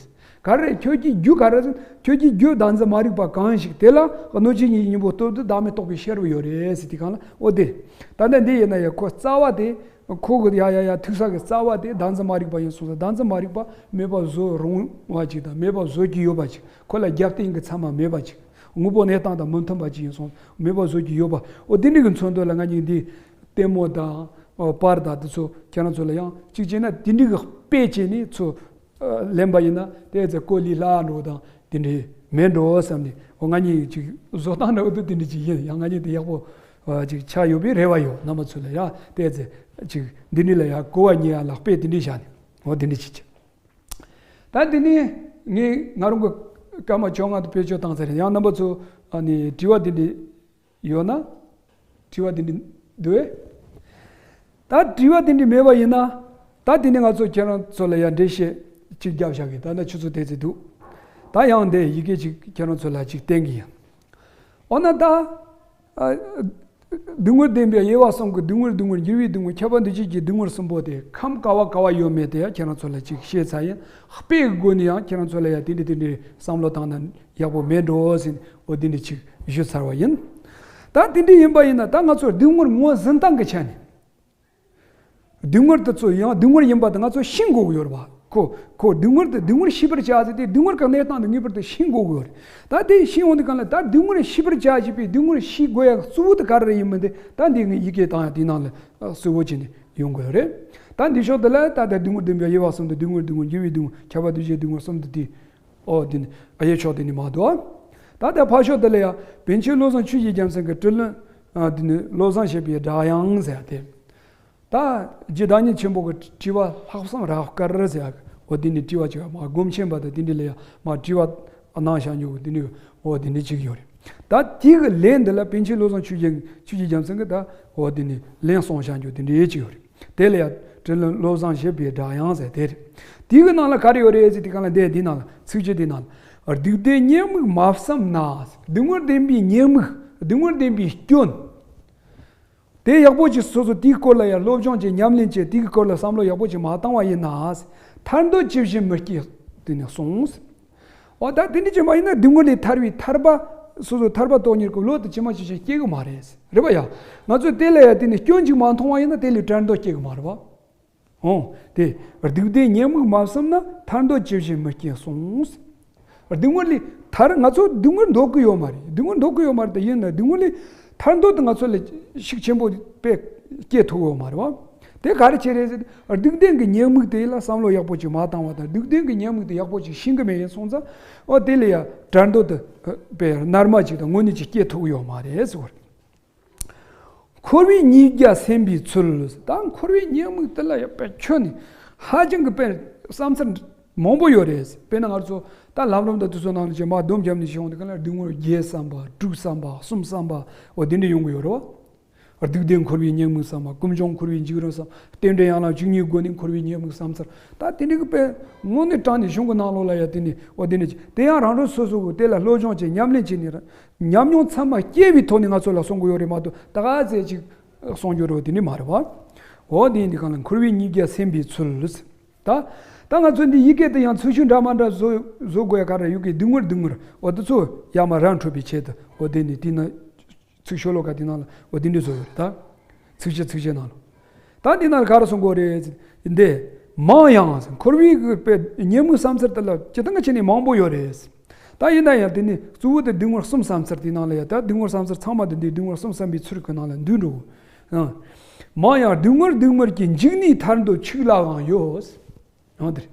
ག་རེ་ཁྱོད་ཀྱི་རྒྱུ་ག་རེ་ཟེར་ཁྱོད་ཀྱི་རྒྱུ་བདག་འཛིན་མ་རིག་པ་གང་ཞིག་དེ་ལ་གནོད་བྱེད་ཀྱི་གཉེན་པོ་སྟོབས་ལྡན་བདག་མེད་རྟོགས་པའི་ཤེས་རབ་ཡོད་རེད་ཟེར་དེ་གང་ལ་འོ་དེ། ད་ལྟ་འདི་ཡིན་ན་ཡང་ཁོ་རྩ་བ་དེ་ཁོ་གི་ཡ་ཡ་ཡ་ཐུག་ས་གི་རྩ་བ་དེ་བདག་འཛིན་མ་རིག་པ་ཡིན་སོང་ཙང་བདག་འཛིན་མ་རིག་པ་མེད་པ་བཟོ་རུང་བ་ཅིག་དང་མེད་པ་བཟོ་གི་ཡོད་པ་ཅིག་ཁོ་ལ་རྒྱབ་རྟེན་གྱི་ཚད་མ་མེད་པ་ཅིག་དངོས་པོ་གནས་སྟངས་དང་མི་མཐུན་པ་ཅིག་ཡིན་སོང་མེད་པ་བཟོ་གི་ཡོད་པ་འོ་དེ་འདྲ་གི་མཚོན་དོན་ལ་ང་གཉིས་འདི། ལྟད་མོ་དང་། པར་དང་དེ་ཚོ་ཁྱེད་རང་ཚོ་ལ་ཡང་གཅིག་བྱས་ན་དེ་འདྲའི་གི་དཔེ་བྱས་ནས་ཚོ་ལེན་པ་ཡིན་ན་དེ་ཚོ་ཀོ་ལི་ལྷ་འགྲོ་དང་དེ་འདྲའི་མེད་འགྲོ་བསམ་ནས་འོ་ང་གཉིས་ཅིག་བཟོ་སྟངས་འདྲ་བོ་དེ་དེ་འདྲ་ཅིག་ཡིན། ཡང་ང་གཉིས་དེ་ཡག་པོ་ཅིག་ཆགས་ཡོད་པའི་རེ་བ་ཡོད། རྣམ་པ་ཚོ་ལ་ཡང་དེ་ཚོ་ཅིག་འདི་འདྲ་ལ་ཡང་གོ་བ་རྙེད་ཡ་ལ་དཔེ་དེ་འདྲ་བཞག་ནས་འོ་དེ་འདྲ་ཅིག་བྱས། ད་འདི་ནས་ངས་ང་རང་གི་སྐར་མ་བཅོ་ལྔ་དེ་བེད་སྤྱོད་བཏང་ཚར་རེད། ཡང་རྣམ་པ་ཚོ་ཨ་ནི་དྲི་བ་དེ་འདྲ། ཡོད་ན། དྲི་བ་དེ་འདྲ་འདུག་ཨེ། ད་དྲི་བ་དེ་འདྲ་མེད་པ་ཡིན་ན། ད་དེ་ནས་ང་ཚོ་ཁྱེད་རང་ཚོ་ལ་ཡང་འགྲེལ་བཤད་ཅིག་རྒྱབ་བཞག་གི། ད་ནི་ཆུ་ཚོད་དེ་ཚོ་འདུག་ད་ཡང་འདི་ཡི་གེ་ཅིག་ཁྱེད་རང་ཚོ་ལ་ཅིག་བསྟན་གི་ཡིན། འོ་ན་ད། ཨ། སྡུག་བསྔལ་བདེན་པའི་དབྱེ་བ་གསུམ་གྱི་སྡུག་བསྔལ་སྡུག་བསྔལ་འགྱུར་བའི་སྡུག་བསྔལ་ཁྱབ་པ་འདུ་བྱེད་ཀྱི་སྡུག་བསྔལ་གསུམ་པོ་དེ་ཁམས་ག་བ་ག་བ་ཡོད་མེད་དེ་ཡང་ཁྱེད་རང་ཚོ་ལ་ཅིག་བཤད་ཚར་ཡིན། དཔེ་གི་སྒོ་ནས་ཡང་ཁྱེད་རང་ཚོ་ལ་ཡང་དེ་འདྲ་དེ་འདྲའི་བསམ་བློ་བཏང་ན་ཡག་པོ་མེད་འགྲོ་ཟེར་འོ་དེ་འདྲ་ཅིག་ཞུས་ཚར་བ་ཡིན། ད་དེ་འདྲ་ཡིན་པ་ཡིན་ན་ད་ང་ཚོར་སྡུག་བསྔལ་ངོས་འཛིན་སྟངས་ཀྱི་ཆ་ནས། སྡུག་བསྔལ་དེ་ཚོ་ཡང་སྡུག་བསྔལ་ཡིན་པ་དེ་ང་ཚོ་ཤེས་དགོས་ཀྱི་ཡོད་རེད་བ། ཁོ་ཁོ་སྡུག་བསྔལ་དེ་སྡུག་བསྔལ་ཤེས་པར་བྱ་ཟེར་ཏེ་སྡུག་བསྔལ་གྱི་གནས་སྟངས་དེ་ངེས་པར་དུ་ཤེས་དགོས་ཀྱི་ཡོད་རེད། ད་དེ་ཤེས་ཡོང་དུས་གང་ལ་ད་སྡུག་བསྔལ་ཤེས་པར་བྱ་བྱེད་པའི་སྡུག་བསྔལ་ཤེས་དགོས་ཡ་གཙོ་བོ་དེ་ག་རེ་ཡིན་མིན་དེ་ད་འདི་ངས་ཡི་གེ་བཏང་ཡ་དེའི་ནང་ལ་གསལ་བོ་བྱས་ནས་ཡོང་དགོས་ཡོད་རེད། ད་འདི་ཕྱོགས་དེ་ལ་ད་ལྟ་སྡུག་བསྔལ་བདེན་པའི་དབྱེ་བ་གསུམ་དང་སྡུག་བསྔལ་སྡུག་བསྔལ་འགྱུར་བའི་སྡུག་བསྔལ་ཁྱབ་པ་འདུ་བྱེད་སྡུག་བསྔལ་གསུམ་དང་དེ། ཨོ་དེ་ནི་ཨ་ཡེ་ཕྱོགས་དེ་ནི་མ་འདུག་ད་ལྟ་ཕར་ཕྱོགས་དེ་ལ་ཡང་པཎ་ཆེན་བློ་བཟང་ཆོས་ཀྱི་རྒྱལ་མཚན་གྱི་དྲི་བློན་དེ་ནི་བློ་བཟང་བཞད་པའི་སྒྲ་དབྱངས་ཟེར་ཡ་དེ། ད་རྗེ་བདག་ཉིད་ཆེན་པོ་གི་དྲི་བ་ལྷག་བསམ་རབ་དཀར་ཟེར་ཡག་འོ་དེ་ནི་དྲི་བ་བྱས་པ་མ་སྒོམ་ཆེན་པ་དང་དེ་འདྲ་ལ་ཡང་མ་དྲི་བ་གནང་བཞག་མྱོང་གི་དེ་ནི་འོ་དེ་འདྲ་ཅིག་ཡོད་རེད། ད་དེ་གི་ལན་འདི་ལ་པཎ་ཆེན་བློ་བཟང་ཆོས་རྒྱལ་ཆོས་ཀྱི་རྒྱལ་མཚན་གྱིས་ད་འོ་དེ་ནི་ལན་གསུངས་བཞག་མྱོང་དེ་འདྲ་ཅིག་ཡོད་རེད། དེ་ལ་ཡང་དྲི་བློན་བློ་བཟང་བཞད་པའི་སྒྲ་དབྱངས་ཟེར་དེ་རེད། དེ་གི་ནང་ལ་ག་རེ་ཡོད་རེད་ཟེར་དེ་གང་ལ་འདས་དེ་ནང་ལ་ཚིགས་བཅད་དེ་ནང་ལ་སྡིག་ལྡན་ཉེས་དམིགས་མ་བསམས་ན། སྡུག་བསྔལ་བདེན་པའི་ཉེས་དམིགས་སྡུག་བསྔལ་བདེན་པའི་སྐྱོན། དེ་ཡག་པོ་ཅིག་སོ་སོ་དེའི་སྐོར་ལ་ཡང་སློབ་སྦྱོང་བྱས། ཉམས་ལེན་བྱས། དེའི་སྐོར་ལ་བསམ་བློ་ཡག་པོ་ཅིག་མ་བཏང་བ་ཡིན་ན། ཐར་འདོད་ཇི་བཞིན་མི་སྐྱེ་དེ་ནས་གསུངས། འོ་ད་དེ་འདྲ་ཅིག་མ་ཡིན་ན། སྡུག་བསྔལ་ལས་ཐར་བའི་ཐར་པ། སོ་སོ་ཐར་པ་དོན་གཉེར་གྱི་བློ་དེ་ཇི་མ་ཇི་བཞིན་སྐྱེ་གི་མ་རེད། རེད་པ་ཡ། ང་ཚོས་དེ་ལ་ཡ་དེ་ནས་སྐྱོན་ཅིག་མ་མཐོང་བ་ཡིན་ན། དེ་ལས་བྲལ་འདོད་སྐྱེ་གི་མ་རེད་པ། འོང་། དེ་སྡིག་ལྡན་ཉེས་དམིགས་མ་བསམས་ན། ཐར་འདོད་ཇི་བཞིན་མི་སྐྱེ་གསུངས། སྡུག་བསྔལ་ལས་ཐར། ང་ཚོ་སྡུག་བསྔལ་འདོད་ཀྱི་ཡོད་མ་རེད། སྡུག་བསྔལ་འདོད་ཀྱི་ཡོད་མ་རེད། དེ་ཡིན་ན་སྡུག་བསྔལ་ལས་ཐར་འདོད་དེ་ང་ཚོ་ལ་ཤུགས་ཆེན་པོ་དཔེ་སྐྱེ་ཐུབ་ཡོད་མ་རེད་པ། དེ་ག་རེ་བྱས་རེད་ཟེར། སྡིག་ལྡན་གྱི་ཉེས་དམིགས་དེ་ལ་བསམ་བློ་ཡག་པོ་ཅིག་མ་བཏང་བ་དང་། སྡིག་ལྡན་གྱི་ཉེས་དམིགས་དེ་ཡག་པོ་ཅིག་ཤེས་ཀྱི་མེད་ཡིན་སོང་ཙང་། འོ་དེ་ལས་ཡ་བྲལ་འདོད་དེ་དཔེ་རྣལ་མ་ཅིག་དང་དངོས་གནས་ཅིག་སྐྱེ་ཐུབ་ཡོད་མ་རེད་ཟེར་བ་རེད། འཁོར་བའི་ཉེས་བརྒྱ་སེམས་པའི་ཚུལ། ད་འཁོར་བའི་ཉེས་དམིགས་དེ་ལ་ཡ་དཔེ་ཁྱོན་ནས་ཧ་ཅང་གི་དཔེ་བསམ་ཚུལ་མང་པོ་ཡོད་རེད། དཔེར་ན་ང་ཚོ་ད་ལམ་རིམ་དང་དེ་ཚོ་ནང་ལ་ཅིག་མར་སྡོམ་བརྒྱབ་ནས་བྱུང་དེ་ག་ལ་སྡུག་བསྔལ་བརྒྱད་བསམ་པ། དྲུག་བསམ་པ། གསུམ་བསམ་པ། འོ་དེ་འདྲ་ཡོང་གི་ཡོད་རེད་བ། སྡིག་ལྡན་འཁོར་བའི་ཉེས་དམིགས་བསམ་པ། ཀུན་འབྱུང་འཁོར་བའི་འཇིགས་རུང་བསམ། རྟེན་འབྲེལ་ཡན་ལག་བཅུ་གཉིས་སྒོ་ནས་འཁོར་བའི་ཉེས་དམིགས་བསམ་ཚུལ། ད་དེ་འདྲ་གི་དཔེ་དངོས་གནས་དྲང་ནས་གཞུང་གི་ནང་ལོགས་ལ་ཡ་དེ་ནས་འོ་དེ་འདྲ་ཅིག་དེ་ཡང་རང་རང་སོ་སོ་གི་དེ་ལ་སློབ་སྦྱོང་བྱས། ཉམས་ལེན་བྱས་ནས་ར། ཉམས་མྱོང་ཚང་མ་སྐྱེས་པའི་ཐོག་ནས་ང་ཚོ་ལ་གསུང་གི་ཡོད་རེད་མ་གཏོགས། ད་ག་ཚད་ཅིག་གསུང་རྒྱུ་རེད་དེ་ནི་མ་རེད་བ། འོ་དེ་ཡིན་དུས་གང་ལ་འཁོར་བའི་ཉེས་བརྒྱ་སེམས་པའི་ཚུལ། ད་ད་ང་ཚོ་འདི་ཡི་གེ་དེ་ཡང་ཚིག་ཤོད་འདྲ་མ་འདྲ་བཟོ་བཟོ་དགོས་ཡ་ག་རེ་ཡོད་གི། སྡུག་བསྔལ་སྡུག་བསྔལ། འོ་དེ་ཚོ་ཡར་མར་ར་འཕྲོད་པའི་ཆེད་དུ། འོ་དེ་ནི་དེ་ན་ཚིག་ཤོ་ལོ་ཀ་དེ་ནང་ལ་འོ་དེ་འདྲ་བཟོ་ཡོད་རེད། ད་ཚིག་བཤད་ཚིག་བཤད་ནང་ལ། ད་འདི་ནང་ག་རེ་གསུང་གི་ཡོད་རེད། འདི་མང་ཡང་འཁོར་བའི་གི་དཔེ་ཉེས་དམིགས་བསམ་ཚུལ་དེ་ལ་སྤྱིར་བཏང་གི་ཆ་ནས་མང་པོ་ཡོད་རེད། ད་ཡིན་ན་ཡང་དེ་ནི་གཙོ་བོ་དེ་སྡུག་བསྔལ་གསུམ་བསམ་ཚུལ་དེ་ནང་ལ་ཡ། ད་སྡུག་བསྔལ་བསམ་ཚུལ་ཚང་མ་དེ་འདི་སྡུག་བསྔལ་གསུམ་བསམ་པའི་ཚུལ་གྱི་ནང་ལ་འདུས་འགྲོ། ཨང་། མང་ཡང་སྡུག་བསྔལ་སྡུག་བསྔལ་གྱི། འཇིག་ནས་ཐར་འདོད་ཆིག་ལའང་ཡོད། ཡང་དེར།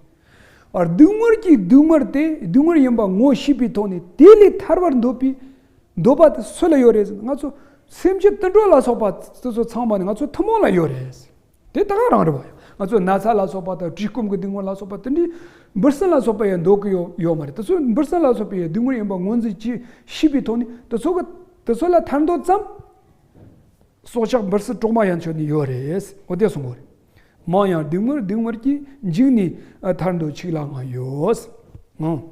ཨ། སྡུག་བསྔལ་གྱི་སྡུག་བསྔལ་དེ་སྡུག་བསྔལ་ཡིན་པ་ངོ་ཤེས་པའི་ཐོག་ནས་དེ་ལས་ཐར་བར་འདོད་པའི་འདོད་པ་དེ་སུ་ལ་ཡོད་རེད་ཟེར་ན། ང་ཚོ་སེམས་ཅན་དུད་འགྲོ་ལ་སོགས་པ་དེ་ཚོ་ཚང་མ་ནི་ང་ཚོ་ཐུན་མོང་ལ་ཡོད་རེད། དེ་ད་ག་རང་རེད་བ། ང་ཚོ་ན་ཚ་ལ་སོགས་པ་དང་། བཀྲེས་སྐོམ་གྱི་སྡུག་བསྔལ་ལ་སོགས་པ་དེ་འདྲའི་འབུ་སྲིན་ལ་སོགས་པ་ཡང་འདོད་ཀྱི་ཡོད་ཡོད་མ་རེད། དེ་ཚོ་འབུ་སྲིན་ལ་སོགས་པ་ཡང་སྡུག་བསྔལ་ཡིན་པ་ངོས་འཛིན་བྱེད་ཤེས་པའི་ཐོག་ནས་དེ་ཚོ་གི་དེ་ཚོ་ལ་ཐར་འདོད་ཙམ། སྲོག་ཆགས་འབུ་སྲིན་གྲོག་མ་ཡན་ཆོད་ནི་ཡོད་རེད། འོ་དེ་གསུང་གི་ཡོད་རེད། མང་ཡང་སྡུག་བསྔལ་སྡུག་བསྔལ་གྱི། འཇིག་ནས་ཐར་འདོད་ཆིག་ལའང་ཡོད། ཨང་།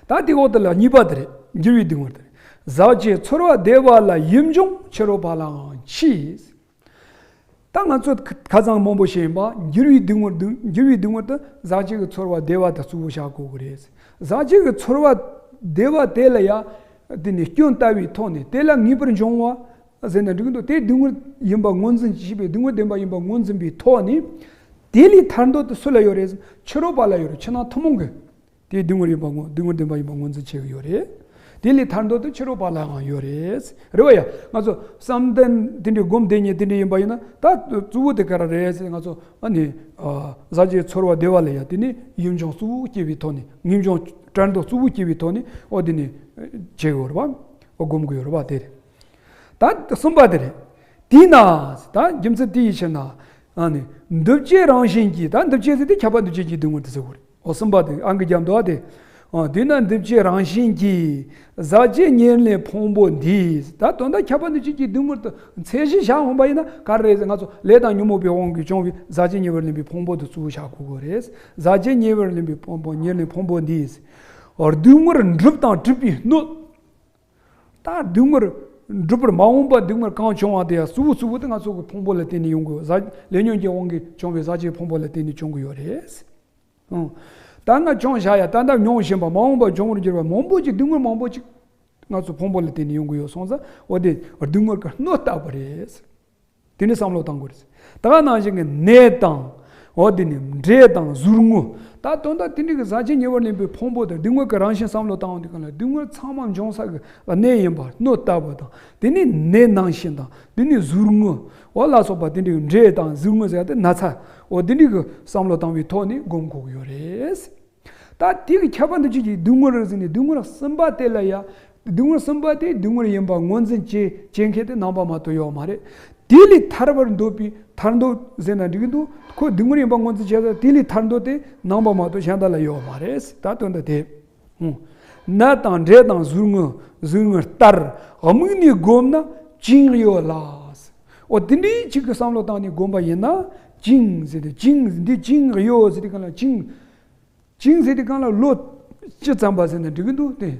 ད་དེ་འོག་དེ་ལ་གཉིས་པ་དེ་རེད། འགྱུར་བའི་སྡུག་བསྔལ་དེ་རེད། ཟག་བཅས་ཚོར་བ་བདེ་བ་ལ། ཡིད་འབྱུང་ཕྱི་རོལ་པ་ལའང་མཆིས། ད་ང་ཚོ་ཁ་ཁ་སང་མང་པོ་བཤད་ཡིན་པ། འགྱུར་བའི་སྡུག་བསྔལ་སྡུག་འགྱུར་བའི་སྡུག་བསྔལ་དེ་ཟག་བཅས་ཀྱི་ཚོར་བ་བདེ་བ་དེ་གཙོ་བོ་བཞག་དགོས་ཀྱི་རེད། ཟག་བཅས་ཀྱི་ཚོར་བ་བདེ་བ་དེ་ལ་ཡ་དེ་ནི་སྐྱོན་ལྟ་བའི་ཐོག་ནས་དེ་ལ་ངེས་པར་འབྱུང་བ་ཟེར་ན་འགྲིག་གི་འདུག་དེ་སྡུག་བསྔལ་ཡིན་པ་ངོས་འཛིན་བྱས་པའི། སྡུག་བསྔལ་བདེན་པ་ཡིན་པ་ངོས་འཛིན་པའི་ཐོག་ནས། དེ་ལས་ཐར་འདོད་དེ་སུ་ལ་ཡོད་རེད། ཕྱི་རོལ་པ་ལ་ཡོད་རེད། ཕྱི་ནང་ཐུན་མོང་གི། དེ་སྡུག་བསྔལ་ཡིན་པ་ངོ་སྡུག་བསྔལ་བདེན་པ་ཡིན་པ་ངོས་འཛིན་བྱེད་ཀྱི་ཡོད་རེད། དེ་ལས་ཐར་འདོད་དེ་ཕྱི་རོལ་པ་ལའང་ཡོད་རེད། རེད་བ་ཡ། ང་ཚོ་བསམ་གཏན་དེ་འདྲའི་སྒོམ་བདེ་ཉེ་དེ་འདྲའི་ཡིན་པ་ཡིན་ན། ད་གཙོ་བོ་དེ་ག་རེ་རེད་ཟེར་ན། ང་ཚོ་ཨ་ནི་ཨ་ཟག་བཅས་ཚོར་བ་བདེ་བ་ལ་ཡ་དེ་ནི་ཡིད་འབྱུང་གཙོ་བོ་སྐྱེ་བའི་ཐོག་ནས། ངེས་འབྱུང་བྲལ་འདོད་གཙོ་བོ་སྐྱེ་བའི་ཐོག་ནས། འོ་དེ་ནི་བྱེད་ཀྱི་ཡོད་རེད་བ། འོ་སྒོམ་གྱི་ཡོད་རེད་བ། དེ་རེད། ད་གསུམ་པ་དེ་རེད། དེས་ན། ད་རྒྱུ་མཚན་དེ་ཡི་ཕྱིར་ན། ཨ་ནི་འདུ་བྱེད་རང་བཞིན་གྱིས། ད་འདུ་བྱེད་ཟེར་དེ་ཁྱབ་པ་འདུ་བྱེད་ཀྱི་སྡུག་བསྔལ་དེ་ཟེར་གོ་རེད། འོ་གསུམ་པ་དེ་ཨང་ཀི་རྒྱབ་འདུག་ཨ་དེ། ཨ་དེས་ན་འདུ་བྱེད་རང་བཞིན་གྱིས། ཟག་བཅས་ཉེར་ལེན་ཕུང་པོ་འདིས། ད་དོན་དག་ཁྱབ་པ་འདུ་བྱེད་ཀྱི་སྡུག་བསྔལ་དེ་ཚད་གཞི་བཞག་འོང་པ་ཡིན་ན་ག་རེ་རེད་ཟེར། ང་ཚོ་ལས་དང་ཉོན་མོངས་པའི་དབང་གིས་བྱུང་བའི་ཟག་བཅས་ཉེ་བར་ལེན་པའི་ཕུང་པོ་དེ་གཙོ་བོ་བཞག་དགོས་ཀྱི་རེད། ཟག་བཅས་ཉེ་བར་ལེན་པའི་ཕུང་པོ། ཉེར་ལེན་ཕུང་པོ་འདིས། སྡུག་བསྔལ་སྒྲུབ་དང་སྒྲུབ་པའི་སྣོད། ད་སྡུག་བསྔལ་འགྲུབ་པར་མ་འོངས་པ་སྡུག་བསྔལ་གང་བྱུང་བ་དེ་ཡང་གཙོ་བོ་གཙོ་བོ་དེ་ང་ཚོ་གི་ཕུང་པོ་ལ་བརྟེན་ནས་ཡོང་གི་ཡོད། ཟག་ལས་ཉོན་གྱི་དབང་གིས་བྱུང་བའི་ཟག་བཅས་ཕུང་པོ་ལ་བརྟེན་ནས་བྱུང་གི་ཡོད་རེད། ཨང་། ད་སྔ་བྱུང་བཞག་ཡ། ད་ལྟ་མྱོང་བཞིན་པ། མ་འོངས་པ་འབྱུང་བར་འགྱུར་བ་མང་པོ་ཅིག་སྡུག་བསྔལ་མང་པོ་ཅིག་ང་ཚོ་ཕུང་པོ་ལ་བརྟེན་ནས་ཡོང་གི་ཡོད་སོང་ཙང་། འོ་དེ་སྡུག་བསྔལ་གྱི་སྣོད་ལྟ་བུ་རེད། དེ་ནི་བསམ་བློ་གཏང་དགོས་རེད། ད་ག་ནང་བཞིན་གྱི་ནད་དང་། འོ་དེ་ནི་འདྲེ་དང་ཟུག་རྔུ། ད་དོན་དག་དེ་འདྲའི་གི་ཟག་བཅས་ཉེ་བར་ལེན་པའི་ཕུང་པོ་དང་སྡུག་བསྔལ་གྱི་རང་བཞིན་བསམ་བློ་བཏང་བ་དེ་གང་ལ་སྡུག་བསྔལ་ཚང་མ་འབྱུང་ས་གི་གནས་ཡིན་པ་སྣོད་ལྟ་བུ་དང་། དེ་ནི་ནད་ནང་བཞིན་དང་། དེ་ནི་ཟུག་རྔུ་འོ་ལ་སོགས་པ་དེ་འདྲའི་འདྲེ་དང་ཟུག་རྔུ་ཟེར་ཡ་དེ་ན་ཚ། འོ་དེ་འདྲའི་གི་བསམ་བློ་བཏང་བའི་ཐོག་ནས་སྒོམ་དགོས་ཀྱི་ཡོད་རེད། ད་དེ་གི་ཁྱད་པར་འདུ་བྱེད་ཀྱི་སྡུག་བསྔལ་རེད་ཟེར་ནས་སྡུག་བསྔལ་གསུམ་པ་དེ་ལ་ཡ། སྡུག་བསྔལ་གསུམ་པ་དེ་སྡུག་བསྔལ་ཡིན་པ་ངོས་འཛིན་བྱེད་བྱེད་མཁན་དེ་ནང་པ་མ་གཏོགས་ཡོད་མ་རེད། དེ་ལས་ཐར་བར་འདོད་པའི་ཐར་འདོད་ཟེར་ན་འགྲིག་གི་འདུག་ཁོ་སྡུག་བསྔལ་ཡིན་པ་ངོས་འཛིན་བྱེད་ས་དེ་ལས་ཐར་འདོད་དེ་ནང་པ་མ་གཏོགས་གཞན་དག་ལ་ཡོད་མ་རེད། ད་དོན་དག་དེ། ཨང་། ནད་དང་འདྲེ་དང་ཟུག་རྔུ་ཟུག་རྔུ་ལྟར་དམིགས་ནས་བསྒོམས་ན་བྱིང་གཡོ་ལ། འོ་དེ་འདྲའི་ཅིག་གི་བསམ་བློ་བཏང་ནས་བསྒོམས་པ་ཡིན་ན། བྱིང་ཟེར་ཏེ་བྱིང་འདི་བྱིང་གཡོ་ཟེར་ཏེ་གང་ལ་བྱིང་། བྱིང་ཟེར་དུས་གང་ལ་ལོ་བཅུ་ཙམ་པ་ཟེར་ན་འགྲིག་གི་འདུག་སྟེ།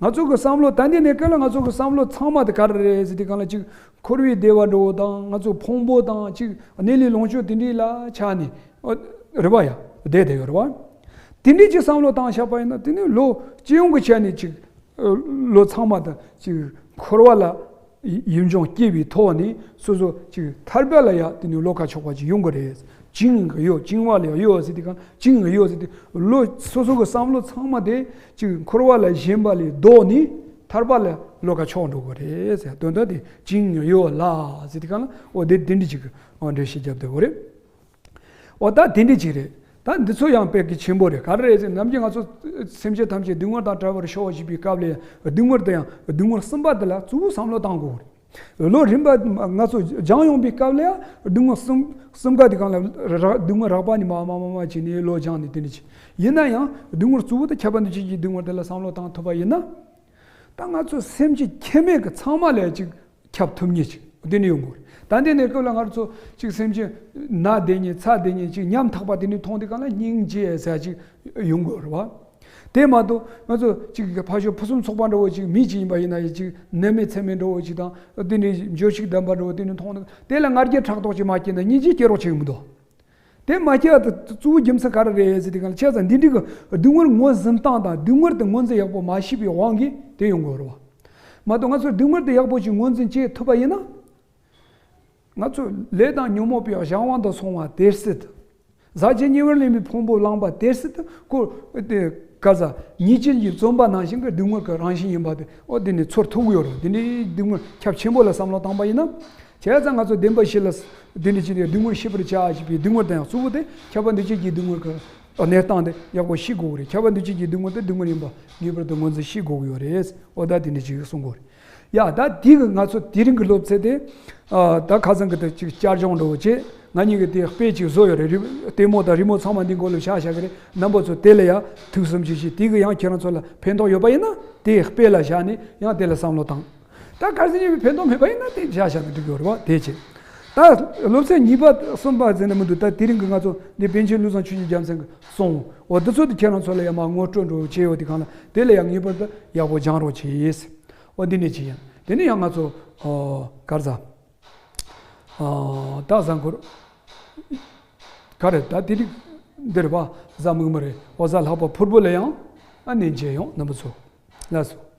ང་ཚོ་གི་བསམ་བློ་ད་འདི་ནས་སྐབས་ལ་ང་ཚོ་གི་བསམ་བློ་ཚང་མ་དེ་ག་རེ་རེད་ཟེར་དུས་སྒང་ལ་ཅིག་འཁོར་བའི་བདེ་བ་འདྲ་བོ་དང་ང་ཚོ་ཕུང་པོ་དང་ཅིག་གནས་ལུགས་ལོངས་སྤྱོད་དེ་འདྲའི་ལ་ཆགས་ནས། ཨོ། རེད་པ་ཡ། བསྡད་བསྡད་ཡོད་རེད་པ། དེ་འདྲའི་ཅིག་བསམ་བློ་བཏང་བཞག་པ་ཡིན་ན་དེ་ནི་ལོ་སྤྱི་ཡོངས་ཀྱི་ཆ་ནས་ཅིག་ཨ། ལོ་ཚང་མ་དང་ཅིག་འཁོར་བ་ལ་ཡིད་འབྱུང་སྐྱེ་བའི་ཐོག་ནས་སོ་སོ་ཅིག་ཐར་པ་ལ་ཡ་དེ་ནི་བློ་ཁ་ཕྱོགས་པ་ཅིག་ཡོང་གི་རེད། བཅིངས་ཡོད། བཅིངས་པ་ལ་ཡོད་ཟེར་དུས་སྒང་བཅིངས་ཡོད་ཟེར་དུས་ལོ་སོ་སོ་གི་བསམ་བློ་ཚང་མ་དེ་ཅིག་འཁོར་བ་ལ་ཞེན་པ་ལས་ལྡོག་ནས་ཐར་པ་ལ་བློ་ཁ་ཕྱོགས་འགྲོ་གི་རེད་ཟེར། དོན་དག་དེ་བཅིངས་ཡོད་ལ་ཟེར་དུས་སྒང་ལ་འོ་དེ་དེ་འདྲ་ཅིག་གི་འོ་འགྲེལ་བཤད་རྒྱབ་བསྡད་ཡོད་རེད། འོ་ད་དེ་འདྲ་ཅིག་རེད། ད་འདི་ཚོ་ཡང་དཔེ་གལ་ཆེན་པོ་རེད། ག་རེ་རེད་ཟེར་ན་ནམ་རྒྱུན་ང་ཚོ་སེམས་ཅན་ཐམས་ཅད་སྡུག་བསྔལ་དང་བྲལ་བར་ཤོག་ཅེས་པའི་སྐབས་ལ་སྡུག་བསྔལ་དེ་ཡང་སྡུག་བསྔལ་གསུམ་པ་དེ་ལ་གཙོ་བོ་བསམ་བློ་བཏང་དགོས་རེད། ལོ་རིམ་པ་ང་ཚོ་སྦྱང་ཡོང་པའི་སྐབས་ལ་ཡང་སྡུག་བསྔལ་གསུམ་གསུམ་ཀ་དེ་སྒང་ལ་རག་སྡུག་བསྔལ་རགས་པ་ནས་མར་མར་མར་མར་བྱས་ནས་ལོ་སྦྱངས་ནས་དེ་འདྲ་ཅིག་ཡིན་ན་ཡང་སྡུག་བསྔལ་གཙོ་བོ་དེ་ཁྱབ་པ་འདུ་བྱེད་ཀྱི་སྡུག་བསྔལ་དེ་ལ་བསམ་བློ་བཏང་ཐུབ་པ་ཡིན་ན། ད་ང་ཚོ་སེམས་ཅན་ཁྱད་མེད་ཀྱི་ཚང་མ་ལ་ཅིག་ཁྱབ་ཐུབ་ངེས་ཅིག་དེ་ནས་ཡོང་དགོས་རེད། ད་འདི་ནས་སྐབས་ལ་ང་ཚོ་ཅིག་སེམས་ཅན་ན་བསྡད་མཁན་ཚ་བསྡད་མཁན་ཅིག་ཉམ་ཐག་པ་དེ་འདྲ་མཐོང་དུས་སྒང་ལ་སྙིང་རྗེ་ཟེར་ཅིག་ཡོང་དགོས་རེད་བ། དེ་མ་གཏོགས་ང་ཚོ་ཅིག་ཕར་ཕྱོགས་ཕུན་སུམ་ཚོགས་པ་འདྲ་བོ་ཅིག་མི་ཅིག་ཡིན་པ་ཡིན་ན་ཡང་ཅིག་ནད་མེད་ཚེ་མེད་འདྲ་བོ་ཅིག་དང་དེ་འདྲའི་འབྱོར་ཕྱུག་ལྡན་པ་འདྲ་བོ་དེ་འདྲ་མཐོང་དུས་དེ་ལ་ང་རྒྱལ་ཕྲག་དོག་ཅིག་མ་སྐྱེས་ན་སྙིང་རྗེ་སྐྱེ་རོགས་བྱེད་ཀྱི་མི་འདུག་དེ་མ་སྐྱེ་བ་དེ་གཙོ་བོ་རྒྱུ་མཚན་ག་རེ་རེད་ཟེར་དུས་སྒང་ལ་བྱས་ཙང་འདི་འདྲའི་གི་སྡུག་བསྔལ་ངོས་ཟིན་སྟངས་དང་སྡུག་བསྔལ་དེ་ངོས་འཛིན་ཡག་པོ་མ་ཤེས་པའི་དབང་གིས་དེ་ཡོང་གི་ཡོད་རེད་བ། མ་གཏོགས་ང་ཚོས་སྡུག་བསྔལ་དེ་ཡག་པོ་ཞིག་ངོས་འཛིན་བྱེད་ཐུབ་པ་ཡིན་ན། ང་ཚོ་ལས་དང་ཉོན་མོངས་པའི་གཞན་དབང་དུ་སོང་བ་དེ་སྲིད། ཟག་བཅས་ཉེ་བར་ལེན་པའི་ཕུང་པོ་བླངས་པ་དེ་སྲིད་དུ་ཁོ་དེ་ག་ས་ཉེས་ཅན་གྱིས་བརྩོན་པ་ནང་བཞིན་གྱི་སྡུག་བསྔལ་གྱི་རང་བཞིན་ཡིན་པ་དེ་འོ་དེ་ནི་ཚོར་ཐུབ་ཀྱི་ཡོད་རེད། དེ་འདྲའི་སྡུག་བསྔལ་ཁྱབ་ཆེན་པོ་ལ་བསམ་བློ་བཏང་པ་ཡིན་ན། བྱས་ཙང་ང་ཚོ་བདེན་པ་བཞི་ལ་དེ་འདྲ་བྱས་ནས་སྡུག་བསྔལ་ཤེས་པར་བྱ་ཞེས་པའི་སྡུག་བསྔལ་དེ་ཡང་གཙོ་བོ་དེ་ཁྱབ་པ་འདུ་བྱེད་ཀྱི་སྡུག་བསྔལ་གྱི་གནས་སྟངས་དེ་ཡག་པོ་ཤེས་དགོས་ཀྱི་རེད། ཁྱབ་པ་འདུ་བྱེད་ཀྱི་སྡུག་བསྔལ་དེ་སྡུག་བསྔལ་ཡིན་པ་ངེས་པར་དུ་ངོས་འཛིན་ཤེས་དགོས་ཀྱི་ཡོད་རེད། འོ་ད་དེ་འདྲ་ཅིག་གསུང་དགོས་རེད། ཡ་ད་དེ་གི་ང་ཚོ་དེ་རིང་གི་སློབ་ཚན་དེ། ཨ་ད་ཁ་སང་གི་དེ་ཅིག་བསྐྱར་སྦྱོང་འདྲ་བོ་བྱས་ང་གཉིས་ཀྱི་དེ་དཔེ་ཅིག་བཟོ་ཡོད་རེད། རི་ལྟད་མོ་དང་རི་མོ་ཚང་མ་འདི་མགོ་ལ་བཞག་བཞག་གི་རེད། རྣམ་པ་ཚོ་དེ་ལ་ཡ་ཐུགས་བསམ་ཅིག་བཞེས། དེ་གི་ཡང་ཁྱེད་རང་ཚོ་ལ་ཕན་ཐོགས་ཡོད་པ་ཡིན་ན་དེ་དཔེ་ལ་བཞག་ནས་ཡང་དེ་ལ་བསམ་བློ་བཏང་། ད་གལ་སྲིད་ཕན་ཐོགས་མེད་པ་ཡིན་ན་དེ་བཞག་བཞག་ན་འགྲིག་གི་ཡོད་རེད་བ། དེ་བྱས། ད་སློབ་ཚན་གཉིས་པ་གསུམ་པ་ཟེར་ན་མི་འདུག་ད་དེ་རིང་གི་ང་ཚོ་འདི་པཎ་ཆེན་ཀླུ་བཟང་ཆོས་ཀྱི་རྒྱལ་མཚན་གྱི་གསུང་འོ་འདི་ཚོ་དེ་ཁྱེད་རང་ཚོ་ལ་ཡང་མར་ངོ་སྤྲོད་འདྲ་བོ་བྱས་ཡོད་དེ་གང་ལ་དེ་ལ་ཡང་ངེས་པར་དུ་ཡག་པོ་སྦྱང་རོགས་གྱིས། འོ་འདི་ནས་ཅི་ཡང་དེ་ནས་ཡང་ང་ཚོ་ཨོ་ག་རེ་ཟ། ཨོ་ད་གཟའ་འཁོར་ག་རེ་ད་དེ་རིང་འདིར་བ་གཟའ་མིག་དམར་རེད། འོ་གཟའ་ལྷག་པ་ཕུར་བུ་ལ་ཡང་ཨ་ནི་མཇལ་ཡོང་རྣམ་པ་ཚོ། ལགས་སོ།